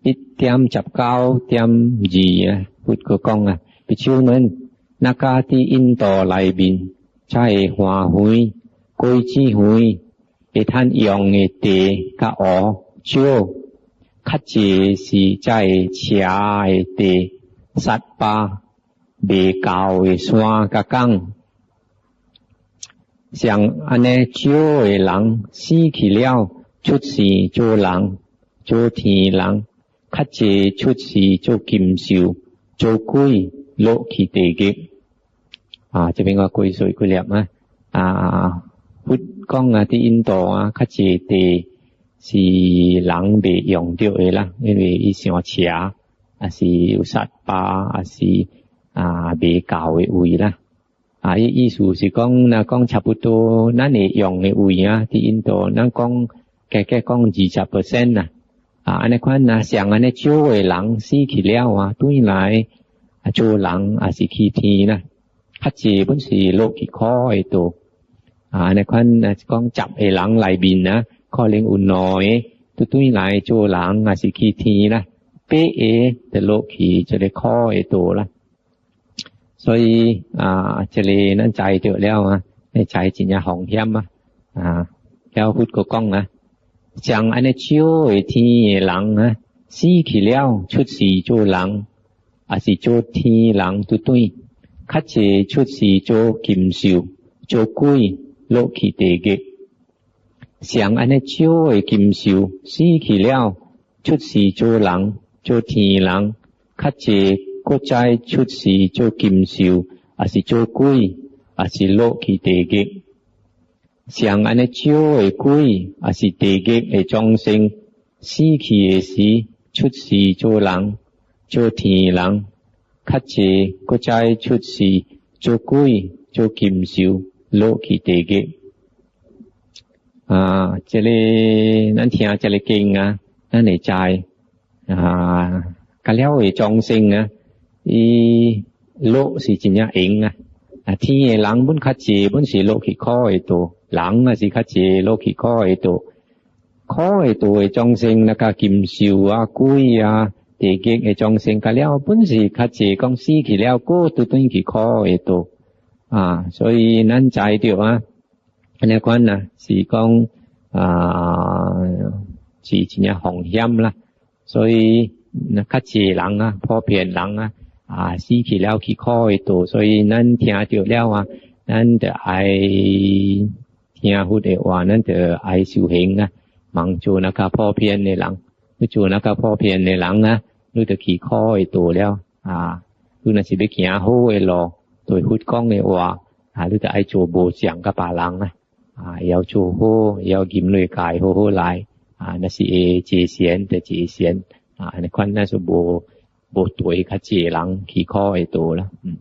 1.19.2啊，佛閣講啊，比丘們，若假佇印度內面，才會花園、果子園，會通用的地較烏少，較濟是才會邪的地、殺霸、袂夠的山佮崗。像按呢少的人死去了，出世做人、做天人，較濟出世做禽獸、做鬼，落去地獄。啊，這邊我解說幾粒啊。啊，佛講啊，佇印度啊，較濟地是人袂用著的啦，因為伊傷邪，抑是有殺霸，抑是啊袂夠的位啦。啊，伊意思是講，若講差不多，咱會用的位啊，佇印度，咱講加加講20% 啦。啊，按呢款啊，像按呢少的人死去了啊，轉來啊做人，抑是去天啦。較濟本是落去苦的道。啊，按呢款啊，講十個人內面啊，可能有兩個都轉來做人，抑是去天啦。八個就落去這个苦的道啦。所以啊，這个咱知著了啊，你知真正風險啊！啊，了佛閣講啊，像按呢少的天的人啊，死去了出世做人，抑是做天人都轉，較濟出世做禽獸、做鬼，落去地獄。像按呢少的禽獸死去了出世做人、做天人，較濟閣再出世做禽獸，抑是做鬼，抑是落去地獄。像按呢少的鬼，抑是地獄的眾生，死去的時出世做人、做天人，較濟閣再出世做鬼、做禽獸，落去地獄。啊，這个咱聽這个經啊，咱會知啊，較了的眾生啊，伊落是真正閒啊！啊，天的人本較濟，本是落去苦的道；人也是較濟落去苦的道。苦的道的眾生，那個禽獸啊、鬼啊、地獄的眾生，較了本是較濟，講死去了，閣都轉去苦的道啊！所以咱知著啊，按呢款啊，是講啊，是真正風險啦。所以那較濟人啊，普遍人啊。啊，死去了去苦的道，所以咱聽著了啊，咱著愛聽佛的話，咱著愛修行啊，莫做那較普遍的人，你做那較普遍的人啊，你著去苦的道了啊。你若是欲行好的路，對佛講的話啊，你著愛做無像佮別人啊，啊，要做好，要忍耐戒好好來啊，若是會結善就結善啊，按呢款咱就無。無對較濟人去苦的道啦，嗯。